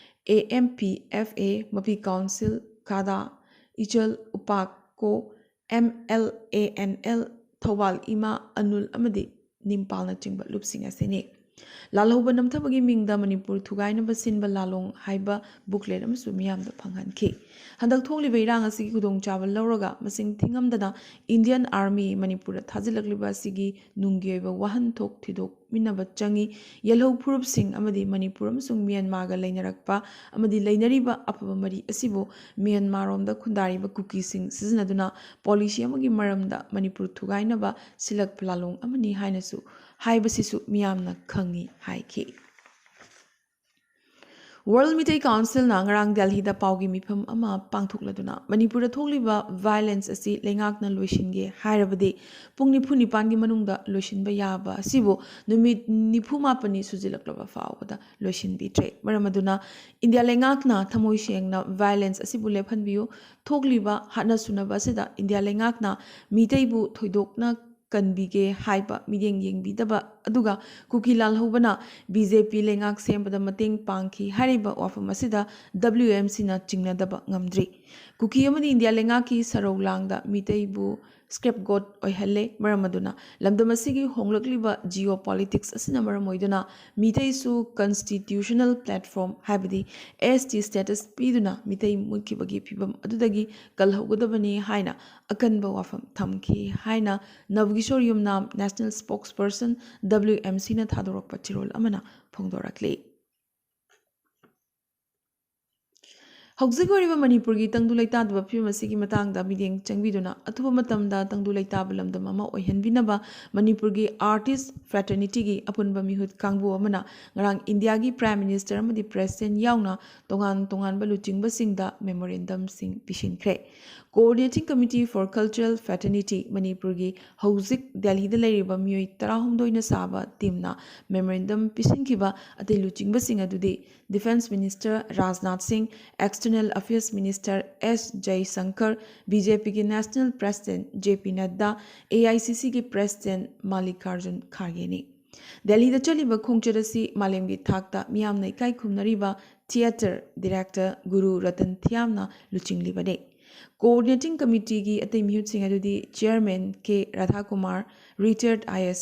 A M P F A, ꯃꯄꯤ ꯀꯥꯎꯟꯁꯤꯜ, ꯀꯥꯗꯥ, ꯏꯆꯜ, ꯎꯄꯥꯛꯀꯣ, M L A N L, ꯊꯧꯕꯥꯜ ꯏꯃꯥ, ꯑꯅꯨꯜ ꯑꯃꯗꯤ ꯅꯤꯝꯄꯥꯜꯅꯆꯤꯡꯕ ꯂꯨꯞꯁꯤꯡ ꯑꯁꯤꯅꯤ꯫ ꯂꯥꯜꯍꯧꯕ ꯅꯝꯊꯕꯒꯤ ꯃꯤꯡꯗ ꯃꯅꯤꯄꯨꯔ ꯊꯨꯒꯥꯏꯅꯕ ꯁꯤꯟꯕ ꯂꯥꯂꯣꯡ ꯍꯥꯏꯕ ꯕꯨꯛꯂꯦꯠ ꯑꯃꯁꯨ ꯃꯤꯌꯥꯝꯗ ꯐꯪꯍꯟꯈꯤ꯫ ꯍꯟꯗꯛ ꯊꯣꯛꯂꯤꯕ ꯏꯔꯥꯡ ꯑꯁꯤꯒꯤ ꯈꯨꯗꯣꯡꯆꯥꯕ ꯂꯧꯔꯒ ꯃꯁꯤꯡ ꯊꯤꯉꯝꯗꯅ ꯏꯟꯗꯤꯌꯟ ꯑꯥꯔꯃꯤ ꯃꯅꯤꯄꯨꯔꯗ ꯊꯥꯖꯤꯜꯂꯛꯂꯤꯕ ꯑꯁꯤꯒꯤ ꯅꯨꯡꯒꯤ ꯑꯣꯏꯕ ꯋꯥꯍꯟꯊꯣꯛ ꯊꯤꯗꯣꯛꯃꯤꯟꯅꯕ ꯆꯪꯏ꯫ ꯌꯦꯜꯍꯧ ꯐꯨꯔꯨꯞꯁꯤꯡ ꯑꯃꯗꯤ ꯃꯅꯤꯄꯨꯔ ꯑꯃꯁꯨꯡ ꯃ꯭ꯌꯥꯟꯃꯥꯔꯒ ꯂꯩꯅꯔꯛꯄ ꯑꯃꯗꯤ ꯂꯩꯅꯔꯤꯕ ꯑꯐꯕ ꯃꯔꯤ ꯑꯁꯤꯕꯨ ꯃ꯭ꯌꯥꯟꯃꯥꯔꯔꯣꯝꯗ ꯈꯨꯟꯗꯥꯔꯤꯕ ꯀꯨꯀꯤꯁꯤꯡ ꯁꯤꯖꯤꯟꯅꯗꯨꯅ ꯄꯣꯂꯤꯁꯤ ꯑꯃꯒꯤ ꯃꯔꯝꯗ ꯃꯅꯤꯄꯨꯔ ꯊꯨꯒꯥꯏꯅꯕ ꯁꯤꯜꯂꯛꯄ ꯂꯥꯂꯣꯡ ꯑꯃꯅꯤ ꯍꯥꯏꯅꯁꯨ ꯍꯥꯏꯕꯁꯤꯁꯨ ꯃꯤꯌꯥꯝꯅ ꯈꯪꯏ ꯍꯥꯏꯈꯤ꯫ ꯋꯥꯔꯜ ꯃꯤꯇꯩ ꯀꯥꯎꯟꯁꯤꯜꯅ ꯉꯔꯥꯡ ꯗꯦꯜꯍꯤꯗ ꯄꯥꯎꯒꯤ ꯃꯤꯐꯝ ꯑꯃ ꯄꯥꯡꯊꯣꯛꯂꯗꯨꯅ ꯃꯅꯤꯄꯨꯔꯗ ꯊꯣꯛꯂꯤꯕ ꯚꯥꯏꯂꯦꯟꯁ ꯑꯁꯤ ꯂꯩꯉꯥꯛꯅ ꯂꯣꯏꯁꯤꯟꯒꯦ ꯍꯥꯏꯔꯕꯗꯤ ꯄꯨꯡ ꯅꯤꯐꯨ ꯅꯤꯄꯥꯟꯒꯤ ꯃꯅꯨꯡꯗ ꯂꯣꯏꯁꯤꯟꯕ ꯌꯥꯕ ꯑꯁꯤꯕꯨ ꯅꯨꯃꯤꯠ ꯅꯤꯐꯨ ꯃꯥꯄꯟꯅꯤ ꯁꯨꯖꯤꯜꯂꯛꯂꯕ ꯐꯥꯎꯕꯗ ꯂꯣꯏꯁꯤꯟꯕꯤꯗ꯭ꯔꯦ꯫ ꯃꯔꯝ ꯑꯗꯨꯅ ꯏꯟꯗꯤꯌꯥ ꯂꯩꯉꯥꯛꯅ ꯊꯃꯣꯏ ꯁꯦꯡꯅ ꯚꯥꯏꯂꯦꯟꯁ ꯑꯁꯤꯕꯨ ꯂꯦꯞꯍꯟꯕꯤꯌꯨ꯫ ꯊꯣꯛꯂꯤꯕ ꯍꯥꯠꯅ ꯁꯨꯅꯕ ꯑꯁꯤꯗ ꯏꯟꯗꯤꯌꯥ ꯂꯩꯉꯥꯛꯅ ꯃꯤꯇꯩꯕꯨ ꯊꯣꯏꯗꯣꯛꯅ ꯀꯟꯕꯤꯒꯦ ꯍꯥꯏꯕ ꯃꯤꯠꯌꯦꯡ ꯌꯦꯡꯕꯤꯗꯕ, ꯑꯗꯨꯒ ꯀꯨꯀꯤ ꯂꯥꯜꯍꯧꯕꯅ ꯕꯤ ꯖꯦ ꯄꯤ ꯂꯩꯉꯥꯛ ꯁꯦꯝꯕꯗ ꯃꯇꯦꯡ ꯄꯥꯡꯈꯤ ꯍꯥꯏꯔꯤꯕ ꯋꯥꯐꯝ ꯑꯁꯤꯗ ꯗꯕ꯭ꯂꯤꯌꯨ ꯑꯦꯝ ꯁꯤꯅ ꯆꯤꯡꯅꯗꯕ ꯉꯝꯗ꯭ꯔꯤ꯫ ꯀꯨꯀꯤ ꯑꯃꯗꯤ ꯏꯟꯗꯤꯌꯥ ꯂꯩꯉꯥꯛꯀꯤ ꯁꯔꯧ ꯂꯥꯡꯗ ꯃꯤꯇꯩꯕꯨ ꯁ꯭ꯀꯦꯞꯒꯣꯠ ꯑꯣꯏꯍꯜꯂꯦ꯫ ꯃꯔꯝ ꯑꯗꯨꯅ ꯂꯝꯗꯝ ꯑꯁꯤꯒꯤ ꯍꯣꯡꯂꯛꯂꯤꯕ ꯖꯤꯑꯣ ꯄꯣꯂꯤꯇꯤꯛꯁ ꯑꯁꯤꯅ ꯃꯔꯝ ꯑꯣꯏꯗꯨꯅ ꯃꯤꯇꯩꯁꯨ ꯀꯟꯁꯇꯤꯇ꯭ꯌꯨꯁꯅꯦꯜ ꯄ꯭ꯂꯦꯠꯐꯣꯔꯝ, ꯍꯥꯏꯕꯗꯤ ꯑꯦꯁ ꯇꯤ ꯁ꯭ꯇꯦꯇꯁ ꯄꯤꯗꯨꯅ ꯃꯤꯇꯩ ꯃꯨꯠꯈꯤꯕꯒꯤ ꯐꯤꯕꯝ ꯑꯗꯨꯗꯒꯤ ꯀꯜꯍꯧꯒꯗꯕꯅꯤ ꯍꯥꯏꯅ ꯑꯀꯟꯕ ꯋꯥꯐꯝ ꯊꯝꯈꯤ ꯍꯥꯏꯅ ꯅꯕꯀꯤꯁꯣꯔ ꯌꯨꯝꯅꯥꯝ, ꯅꯦꯁꯅꯦꯜ ꯁ꯭ꯄꯣꯛꯁ ꯄꯔꯁꯟ, ꯗꯕ꯭ꯂꯤꯌꯨ ꯑꯦꯝ ꯁꯤꯅ ꯊꯥꯗꯣꯔꯛꯄ ꯆꯦꯔꯣꯜ ꯑꯃꯅ ꯐꯣꯡꯗꯣꯔꯛꯂꯤ꯫ ꯍꯧꯖꯤꯛ ꯑꯣꯏꯔꯤꯕ ꯃꯅꯤꯄꯨꯔꯒꯤ ꯇꯪꯗꯨ ꯂꯩꯇꯥꯗꯕ ꯐꯤꯕꯝ ꯑꯁꯤꯒꯤ ꯃꯇꯥꯡꯗ ꯃꯤꯠꯌꯦꯡ ꯆꯪꯕꯤꯗꯨꯅ ꯑꯊꯨꯕ ꯃꯇꯝꯗ ꯇꯪꯗꯨ ꯂꯩꯇꯥꯕ ꯂꯝꯗꯝ ꯑꯃ ꯑꯣꯏꯍꯟꯕꯤꯅꯕ ꯃꯅꯤꯄꯨꯔꯒꯤ ꯑꯥꯔꯇꯤꯁ ꯐ꯭ꯔꯦꯇꯔꯅꯤꯇꯤꯒꯤ ꯑꯄꯨꯟꯕ ꯃꯤꯍꯨꯠ ꯀꯥꯡꯕꯨ ꯑꯃꯅ ꯉꯔꯥꯡ ꯏꯟꯗꯤꯌꯥꯒꯤ Prime Minister ꯑꯃꯗꯤ President ꯌꯥꯎꯅ ꯇꯣꯉꯥꯟ ꯇꯣꯉꯥꯟꯕ ꯂꯨꯆꯤꯡꯕꯁꯤꯡꯗ ꯃꯦꯃꯣꯔꯦꯟꯗꯝꯁꯤꯡ ꯄꯤꯁꯤꯟꯈ꯭ꯔꯦ꯫ Coordinating Committee for Cultural Fraternity ꯃꯅꯤꯄꯨꯔꯒꯤ ꯍꯧꯖꯤꯛ ꯗꯦꯜꯍꯤꯗ ꯂꯩꯔꯤꯕ ꯃꯤꯑꯣꯏ ꯇꯔꯥꯍꯨꯝꯗꯣꯏꯅ ꯁꯥꯕ ꯇꯤꯝꯅ ꯃꯦꯃꯣꯔꯦꯟꯗꯝ ꯄꯤꯁꯤꯟꯈꯤꯕ ꯑꯇꯩ ꯂꯨꯆꯤꯡꯕꯁꯤꯡ ꯑꯗꯨꯗꯤ Defence Minister ꯔꯥꯖꯅꯥꯊ ꯁꯤꯡ, External Affairs Minister S Jaishankar, B J ꯄꯤꯒꯤ National President J P Nadda, A I C ꯁꯤꯒꯤ President ꯃꯥꯜꯂꯤꯀꯥꯔꯖꯨꯟ ꯈꯥꯔꯒꯦꯅꯤ꯫ ꯗꯦꯜꯂꯤꯗ ꯆꯠꯂꯤꯕ ꯈꯣꯡꯆꯠ ꯑꯁꯤ ꯃꯥꯂꯦꯝꯒꯤ ꯊꯥꯛꯇ ꯃꯤꯌꯥꯝꯅ ꯏꯀꯥꯏ ꯈꯨꯝꯅꯔꯤꯕ theatre director ꯒꯨꯔꯨ ꯔꯇꯟ ꯊꯤꯌꯥꯝꯅ ꯂꯨꯆꯤꯡꯂꯤꯕꯅꯤ꯫ Coordinating Committeeꯒꯤ ꯑꯇꯩ ꯃꯤꯍꯨꯠꯁꯤꯡ ꯑꯗꯨꯗꯤ Chairman K ꯔꯥꯙꯥꯀꯨꯃꯥꯔ, retired I A S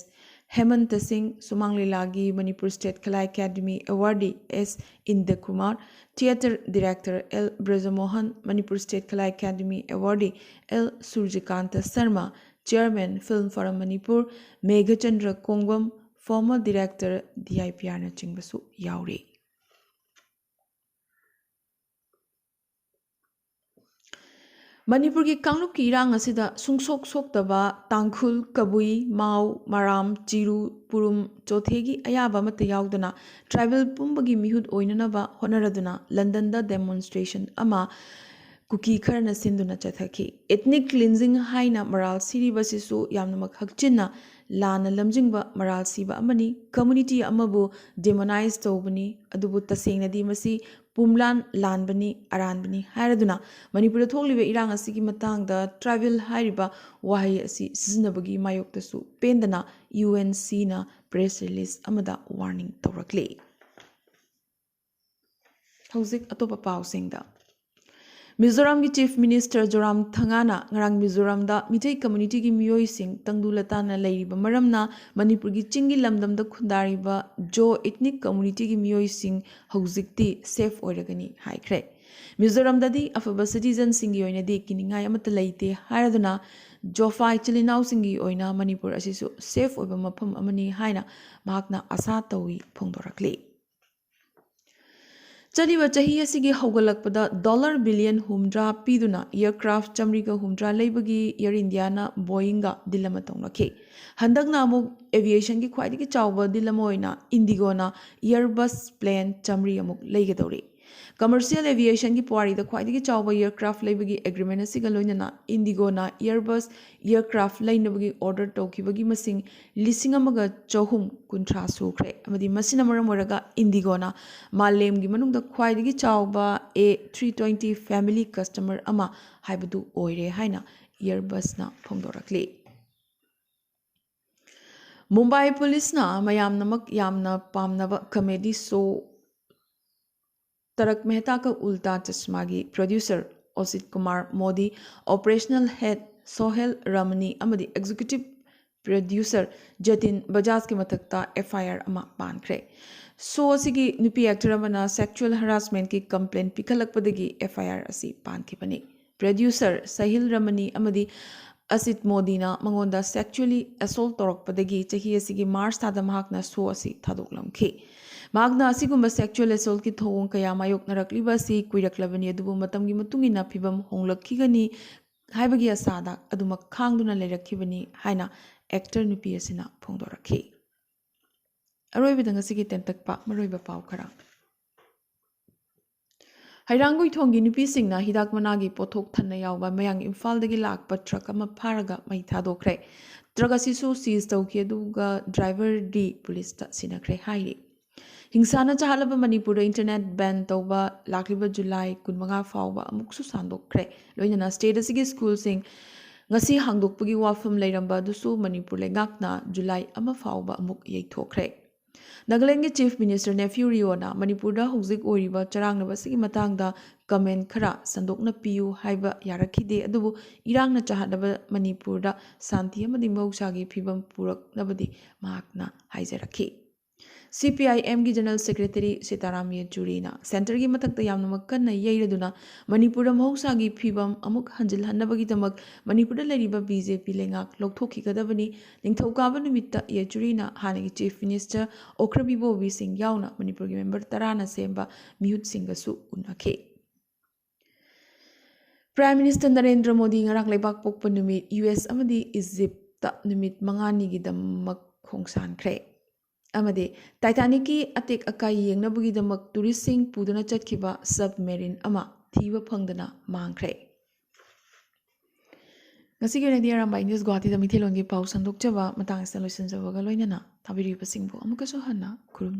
Hemanta Singh, ꯁꯨꯃꯥꯡ ꯂꯤꯂꯥꯒꯤ Manipur State Khalai Academy Awardee S Indrakumar, theatre director L Brajamohan, Manipur State Khalai Academy Awardee L Surjikanta Sharma, Chairman Film Forum Manipur Meghachandra Kongbam, former director D I P ꯑꯥꯔꯅꯆꯤꯡꯕꯁꯨ ꯌꯥꯎꯔꯤ꯫ ꯃꯅꯤꯄꯨꯔꯒꯤ ꯀꯥꯡꯂꯨꯞꯀꯤ ꯏꯔꯥꯡ ꯑꯁꯤꯗ ꯁꯨꯡꯁꯣꯛ ꯁꯣꯛꯇꯕ ꯇꯥꯡꯈꯨꯜ, ꯀꯕꯨꯏ, ꯃꯥꯎ, ꯃꯔꯥꯝ, ꯆꯤꯔꯨ, ꯄꯨꯔꯨꯝ, ꯆꯣꯊꯦꯒꯤ ꯑꯌꯥꯕ ꯑꯃꯠꯇ ꯌꯥꯎꯗꯅ tribal ꯄꯨꯝꯕꯒꯤ ꯃꯤꯍꯨꯠ ꯑꯣꯏꯅꯅꯕ ꯍꯣꯠꯅꯔꯗꯨꯅ ꯂꯟꯗꯟꯗ demonstration ꯑꯃ ꯀꯨꯀꯤ ꯈꯔꯅ ꯁꯤꯟꯗꯨꯅ ꯆꯠꯊꯈꯤ꯫ Ethnic cleansing ꯍꯥꯏꯅ ꯃꯔꯥꯜ ꯁꯤꯔꯤꯕꯁꯤꯁꯨ ꯌꯥꯝꯅꯃꯛ ꯍꯛꯆꯤꯟꯅ ꯂꯥꯟꯅ ꯂꯝꯖꯤꯡꯕ ꯃꯔꯥꯜ ꯁꯤꯕ ꯑꯃꯅꯤ꯫ Community ꯑꯃꯕꯨ demonize ꯇꯧꯕꯅꯤ, ꯑꯗꯨꯕꯨ ꯇꯁꯦꯡꯅꯗꯤ ꯃꯁꯤ ꯄꯨꯝꯂꯥꯟ ꯂꯥꯟꯕꯅꯤ, ꯑꯔꯥꯟꯕꯅꯤ ꯍꯥꯏꯔꯗꯨꯅ ꯃꯅꯤꯄꯨꯔꯗ ꯊꯣꯛꯂꯤꯕ ꯏꯔꯥꯡ ꯑꯁꯤꯒꯤ ꯃꯇꯥꯡꯗ tribal ꯍꯥꯏꯔꯤꯕ ꯋꯥꯍꯩ ꯑꯁꯤ ꯁꯤꯖꯤꯟꯅꯕꯒꯤ ꯃꯥꯌꯣꯛꯇꯁꯨ ꯄꯦꯟꯗꯅ ꯌꯨ ꯑꯦꯟ ꯁꯤꯅ press release ꯑꯃꯗ warning ꯇꯧꯔꯛꯂꯤ꯫ ꯍꯧꯖꯤꯛ ꯑꯇꯣꯞꯄ ꯄꯥꯎꯁꯤꯡꯗ꯫ ꯃꯤꯖꯣꯔꯥꯝꯒꯤ Chief Minister ꯖꯣꯔꯥꯝ ꯊꯪꯒꯥꯅ ꯉꯔꯥꯡ ꯃꯤꯖꯣꯔꯥꯝꯗ ꯃꯤꯇꯩ communityꯒꯤ ꯃꯤꯑꯣꯏꯁꯤꯡ ꯇꯪꯗꯨ ꯂꯇꯥꯅ ꯂꯩꯔꯤꯕ ꯃꯔꯝꯅ ꯃꯅꯤꯄꯨꯔꯒꯤ ꯆꯤꯡꯒꯤ ꯂꯝꯗꯝꯗ ꯈꯨꯟꯗꯥꯔꯤꯕ ꯖꯣ ethnic communityꯒꯤ ꯃꯤꯑꯣꯏꯁꯤꯡ ꯍꯧꯖꯤꯛꯇꯤ safe ꯑꯣꯏꯔꯒꯅꯤ ꯍꯥꯏꯈ꯭ꯔꯦ꯫ ꯃꯤꯖꯣꯔꯥꯝꯗꯗꯤ ꯑꯐꯕ citizenꯁꯤꯡꯒꯤ ꯑꯣꯏꯅꯗꯤ ꯀꯤꯅꯤꯡꯉꯥꯏ ꯑꯃꯠꯇ ꯂꯩꯇꯦ ꯍꯥꯏꯔꯗꯨꯅ ꯖꯣꯐꯥ ꯏꯆꯤꯜ ꯏꯅꯥꯎꯁꯤꯡꯒꯤ ꯑꯣꯏꯅ ꯃꯅꯤꯄꯨꯔ ꯑꯁꯤꯁꯨ safe ꯑꯣꯏꯕ ꯃꯐꯝ ꯑꯃꯅꯤ ꯍꯥꯏꯅ ꯃꯍꯥꯛꯅ ꯑꯁꯥ ꯇꯧꯏ ꯐꯣꯡꯗꯣꯔꯛꯂꯤ꯫ ꯆꯠꯂꯤꯕ ꯆꯍꯤ ꯑꯁꯤꯒꯤ ꯍꯧꯒꯠꯂꯛꯄꯗ ꯗꯣꯂꯔ ꯕꯤꯂꯤꯌꯟ ꯍꯨꯝꯗ꯭ꯔꯥ ꯄꯤꯗꯨꯅ ꯑꯦꯌꯔꯀ꯭ꯔꯥꯐ ꯆꯥꯃꯔꯤꯒ ꯍꯨꯝꯗ꯭ꯔꯥ ꯂꯩꯕꯒꯤ ꯑꯦꯌꯔ ꯏꯟꯗꯤꯌꯥꯅ ꯕꯣꯌꯤꯡꯒ ꯗꯤꯜ ꯑꯃ ꯇꯧꯅꯈꯤ꯫ ꯍꯟꯗꯛꯅ ꯑꯃꯨꯛ ꯑꯦꯚꯤꯌꯦꯁꯟꯒꯤ ꯈ꯭ꯋꯥꯏꯗꯒꯤ ꯆꯥꯎꯕ ꯗꯤꯜ ꯑꯃ ꯑꯣꯏꯅ ꯏꯟꯗꯤꯒꯣꯅ ꯑꯦꯌꯔꯕꯁ ꯄ꯭ꯂꯦꯟ ꯆꯥꯃꯔꯤ ꯑꯃꯨꯛ ꯂꯩꯒꯗꯧꯔꯤ꯫ ꯀꯃꯔꯁꯤꯌꯦꯜ ꯑꯦꯚꯤꯌꯦꯁꯟꯒꯤ ꯄꯨꯋꯥꯔꯤꯗ ꯈ꯭ꯋꯥꯏꯗꯒꯤ ꯆꯥꯎꯕ ꯑꯦꯌꯔꯀ꯭ꯔꯥꯐ ꯂꯩꯕꯒꯤ ꯑꯦꯒ꯭ꯔꯤꯃꯦꯟ ꯑꯁꯤꯒ ꯂꯣꯏꯅꯅ ꯏꯟꯗꯤꯒꯣꯅ ꯑꯦꯌꯔꯕꯁ ꯑꯦꯌꯔꯀ꯭ꯔꯥꯐ ꯂꯩꯅꯕꯒꯤ ꯑꯣꯔꯗꯔ ꯇꯧꯈꯤꯕꯒꯤ ꯃꯁꯤꯡ ꯂꯤꯁꯤꯡ ꯑꯃꯒ ꯆꯍꯨꯝ ꯀꯨꯟꯊ꯭ꯔꯥ ꯁꯨꯈ꯭ꯔꯦ, ꯑꯃꯗꯤ ꯃꯁꯤꯅ ꯃꯔꯝ ꯑꯣꯏꯔꯒ ꯏꯟꯗꯤꯒꯣꯅ ꯃꯥꯂꯦꯝꯒꯤ ꯃꯅꯨꯡꯗ ꯈ꯭ꯋꯥꯏꯗꯒꯤ ꯆꯥꯎꯕ ꯑꯦ ꯊ꯭ꯔꯤ ꯇ꯭ꯋꯦꯟꯇꯤ ꯐꯦꯃꯤꯂꯤ ꯀꯁꯇꯃꯔ ꯑꯃ ꯍꯥꯏꯕꯗꯨ ꯑꯣꯏꯔꯦ ꯍꯥꯏꯅ ꯑꯦꯌꯔꯕꯁꯅ ꯐꯣꯡꯗꯣꯔꯛꯂꯤ꯫ ꯃꯨꯝꯕꯥꯏ ꯄꯨꯂꯤꯁꯅ ꯃꯌꯥꯝꯅꯃꯛ ꯌꯥꯝꯅ ꯄꯥꯝꯅꯕ ꯀꯃꯦꯗꯤ ꯁꯣ ꯇꯔꯛ ꯃꯦꯍꯇꯥ ꯀ ꯎꯜꯇꯥ ꯆꯁꯃꯥꯒꯤ producer Asit Kumar Modi, operational head Sohail Ramani ꯑꯃꯗꯤ ꯑꯦꯛꯖꯤꯀ꯭ꯌꯨꯇꯤꯚ ꯄ꯭ꯔꯣꯗ꯭ꯌꯨꯁꯔ ꯖꯇꯤꯟ ꯕꯖꯥꯖꯀꯤ ꯃꯊꯛꯇ ꯑꯦꯐ ꯑꯥꯏ ꯑꯥꯔ ꯑꯃ ꯄꯥꯟꯈ꯭ꯔꯦ꯫ ꯁꯣ ꯑꯁꯤꯒꯤ ꯅꯨꯄꯤ ꯑꯦꯛꯇꯔ ꯑꯃꯅ ꯁꯦꯛꯁꯨꯑꯦꯜ ꯍꯔꯥꯁꯃꯦꯟꯠꯀꯤ ꯀꯝꯄ꯭ꯂꯦꯟ ꯄꯤꯈꯠꯂꯛꯄꯗꯒꯤ ꯑꯦꯐ ꯑꯥꯏ ꯑꯥꯔ ꯑꯁꯤ ꯄꯥꯟꯈꯤꯕꯅꯤ꯫ ꯄ꯭ꯔꯣꯗ꯭ꯌꯨꯁꯔ ꯁꯍꯤꯜ ꯔꯃꯅꯤ ꯑꯃꯗꯤ ꯑꯁꯤꯠ ꯃꯣꯗꯤꯅ ꯃꯉꯣꯟꯗ ꯁꯦꯛꯁꯨꯑꯦꯂꯤ ꯑꯦꯁꯣꯜꯠ ꯇꯧꯔꯛꯄꯗꯒꯤ ꯆꯍꯤ ꯑꯁꯤꯒꯤ ꯃꯥꯔꯆ ꯊꯥꯗ ꯃꯍꯥꯛꯅ ꯁꯣ ꯑꯁꯤ ꯊꯥꯗꯣꯛꯂꯝꯈꯤ꯫ ꯃꯍꯥꯛꯅ ꯑꯁꯤꯒꯨꯝꯕ ꯁꯦꯛꯁꯨꯑꯦꯜ ꯑꯦꯁꯣꯜꯠꯀꯤ ꯊꯧꯑꯣꯡ ꯀꯌꯥ ꯃꯥꯌꯣꯛꯅꯔꯛꯂꯤꯕ ꯑꯁꯤ ꯀꯨꯏꯔꯛꯂꯕꯅꯤ, ꯑꯗꯨꯕꯨ ꯃꯇꯝꯒꯤ ꯃꯇꯨꯡ ꯏꯟꯅ ꯐꯤꯕꯝ ꯍꯣꯡꯂꯛꯈꯤꯒꯅꯤ ꯍꯥꯏꯕꯒꯤ ꯑꯁꯥꯗ ꯑꯗꯨꯃꯛ ꯈꯥꯡꯗꯨꯅ ꯂꯩꯔꯛꯈꯤꯕꯅꯤ ꯍꯥꯏꯅ ꯑꯦꯛꯇꯔ ꯅꯨꯄꯤ ꯑꯁꯤꯅ ꯐꯣꯡꯗꯣꯔꯛꯈꯤ꯫ ꯑꯔꯣꯏꯕꯗ ꯉꯁꯤꯒꯤ ꯇꯦꯟꯇꯛꯄ ꯃꯔꯨꯑꯣꯏꯕ ꯄꯥꯎ ꯈꯔ꯫ ꯍꯩꯔꯥꯡꯒꯣꯏꯊꯣꯡꯒꯤ ꯅꯨꯄꯤꯁꯤꯡꯅ ꯍꯤꯗꯥꯛ ꯃꯅꯥꯒꯤ ꯄꯣꯠꯊꯣꯛ ꯊꯟꯅ ꯌꯥꯎꯕ ꯃꯌꯥꯡ ꯏꯝꯐꯥꯜꯗꯒꯤ ꯂꯥꯛꯄ ꯇ꯭ꯔꯛ ꯑꯃ ꯐꯥꯔꯒ ꯃꯩ ꯊꯥꯗꯣꯛꯈ꯭ꯔꯦ꯫ ꯇ꯭ꯔꯛ ꯑꯁꯤꯁꯨ ꯁꯤꯖ ꯇꯧꯈꯤ, ꯑꯗꯨꯒ ꯗ꯭ꯔꯥꯏꯚꯔꯗꯤ ꯄꯨꯂꯤꯁꯇ ꯁꯤꯟꯅꯈ꯭ꯔꯦ ꯍꯥꯏꯔꯤ꯫ ꯍꯤꯡꯁꯥꯅ ꯆꯥꯍꯜꯂꯕ ꯃꯅꯤꯄꯨꯔꯗ ꯏꯟꯇꯔꯅꯦꯠ ꯕꯦꯟ ꯇꯧꯕ ꯂꯥꯛꯂꯤꯕ ꯖꯨꯂꯥꯏ ꯀꯨꯟꯃꯉꯥ ꯐꯥꯎꯕ ꯑꯃꯨꯛꯁꯨ ꯁꯥꯡꯗꯣꯛꯈ꯭ꯔꯦ꯫ ꯂꯣꯏꯅꯅ ꯁ꯭ꯇꯦꯠ ꯑꯁꯤꯒꯤ ꯁ꯭ꯀꯨꯜꯁꯤꯡ ꯉꯁꯤ ꯍꯥꯡꯗꯣꯛꯄꯒꯤ ꯋꯥꯐꯝ ꯂꯩꯔꯝꯕ ꯑꯗꯨꯁꯨ ꯃꯅꯤꯄꯨꯔ ꯂꯩꯉꯥꯛꯅ ꯖꯨꯂꯥꯏ ꯑꯃ ꯐꯥꯎꯕ ꯑꯃꯨꯛ ꯌꯩꯊꯣꯛꯈ꯭ꯔꯦ꯫ ꯅꯥꯒꯥꯂꯦꯟꯒꯤ ꯆꯤꯐ ꯃꯤꯅꯤꯁꯇꯔ ꯅꯦꯐ꯭ꯌꯨ ꯔꯤꯑꯣꯅ ꯃꯅꯤꯄꯨꯔꯗ ꯍꯧꯖꯤꯛ ꯑꯣꯏꯔꯤꯕ ꯆꯔꯥꯡꯅꯕ ꯑꯁꯤꯒꯤ ꯃꯇꯥꯡꯗ ꯀꯃꯦꯟ ꯈꯔ ꯁꯟꯗꯣꯛꯅ ꯄꯤꯌꯨ ꯍꯥꯏꯕ ꯌꯥꯔꯛꯈꯤꯗꯦ, ꯑꯗꯨꯕꯨ ꯏꯔꯥꯡꯅ ꯆꯥꯍꯠꯅꯕ ꯃꯅꯤꯄꯨꯔꯗ ꯁꯥꯟꯇꯤ ꯑꯃꯗꯤ ꯃꯍꯧꯁꯥꯒꯤ ꯐꯤꯕꯝ ꯄꯨꯔꯛꯅꯕꯗꯤ ꯃꯍꯥꯛꯅ ꯍꯥꯏꯖꯔꯛꯈꯤ꯫ ꯁꯤ ꯄꯤ ꯑꯥꯏ ꯑꯦꯝꯒꯤ ꯖꯦꯅꯔꯦꯜ ꯁꯦꯀ꯭ꯔꯦꯇꯔꯤ ꯁꯤꯇꯥꯔꯥꯝ ꯌꯦꯆꯨꯔꯤꯅ ꯁꯦꯟꯇꯔꯒꯤ ꯃꯊꯛꯇ ꯌꯥꯝꯅꯃꯛ ꯀꯟꯅ ꯌꯩꯔꯗꯨꯅ ꯃꯅꯤꯄꯨꯔꯗ ꯃꯍꯧꯁꯥꯒꯤ ꯐꯤꯕꯝ ꯑꯃꯨꯛ ꯍꯟꯖꯤꯜꯍꯟꯅꯕꯒꯤꯗꯃꯛ ꯃꯅꯤꯄꯨꯔꯗ ꯂꯩꯔꯤꯕ ꯕꯤ ꯖꯦ ꯄꯤ ꯂꯩꯉꯥꯛ ꯂꯧꯊꯣꯛꯈꯤꯒꯗꯕꯅꯤ꯫ ꯅꯤꯡꯊꯧꯀꯥꯕ ꯅꯨꯃꯤꯠꯇ ꯌꯦꯆꯨꯔꯤꯅ ꯍꯥꯟꯅꯒꯤ ꯆꯤꯐ ꯃꯤꯅꯤꯁꯇꯔ ꯑꯣꯀ꯭ꯔꯕꯤꯕꯣꯕꯤ ꯁꯤꯡ ꯌꯥꯎꯅ ꯃꯅꯤꯄꯨꯔꯒꯤ ꯃꯦꯝꯕꯔ ꯇꯔꯥꯅ ꯁꯦꯝꯕ ꯃꯤꯍꯨꯠꯁꯤꯡꯒꯁꯨ ꯎꯅꯈꯤ꯫ ꯄ꯭ꯔꯥꯏꯝ ꯃꯤꯅꯤꯁꯇꯔ ꯅꯔꯦꯟꯗ꯭ꯔ ꯃꯣꯗꯤ ꯉꯔꯥꯡ ꯂꯩꯕꯥꯛ ꯄꯣꯛꯄ ꯅꯨꯃꯤꯠ ꯌꯨ ꯑꯦꯁ ꯑꯃꯗꯤ ꯏꯖꯤꯞꯇ ꯅꯨꯃꯤꯠ ꯃꯉꯥꯅꯤꯒꯤꯗꯃꯛ ꯈꯣꯡꯁꯥꯟꯈ꯭ꯔꯦ꯫ ꯑꯃꯗꯤ ꯇꯥꯏꯇꯥꯅꯤꯛꯀꯤ ꯑꯇꯦꯛ ꯑꯀꯥꯏ ꯌꯦꯡꯅꯕꯒꯤꯗꯃꯛ ꯇꯨꯔꯤꯁꯁꯤꯡ ꯄꯨꯗꯨꯅ ꯆꯠꯈꯤꯕ ꯁꯕꯃꯦꯔꯤꯟ ꯑꯃ ꯊꯤꯕ ꯐꯪꯗꯅ ꯃꯥꯡꯈ꯭ꯔꯦ꯫ ꯉꯁꯤꯒꯤ ꯑꯣꯏꯅꯗꯤ ꯑꯔꯥꯝꯕꯥꯏ ꯅ꯭ꯌꯨꯁ ꯒꯨꯋꯥꯍꯥꯇꯤꯗ ꯃꯤꯊꯦꯜꯂꯣꯟꯒꯤ ꯄꯥꯎ ꯁꯟꯗꯣꯛꯆꯕ ꯃꯇꯥꯡ ꯑꯁꯤꯗ ꯂꯣꯏꯁꯤꯟꯖꯕꯒ ꯂꯣꯏꯅꯅ ꯇꯥꯕꯤꯔꯤꯕꯁꯤꯡꯕꯨ ꯑꯃꯨꯛꯀꯁꯨ ꯍꯟꯅ ꯈꯨꯔꯨꯝ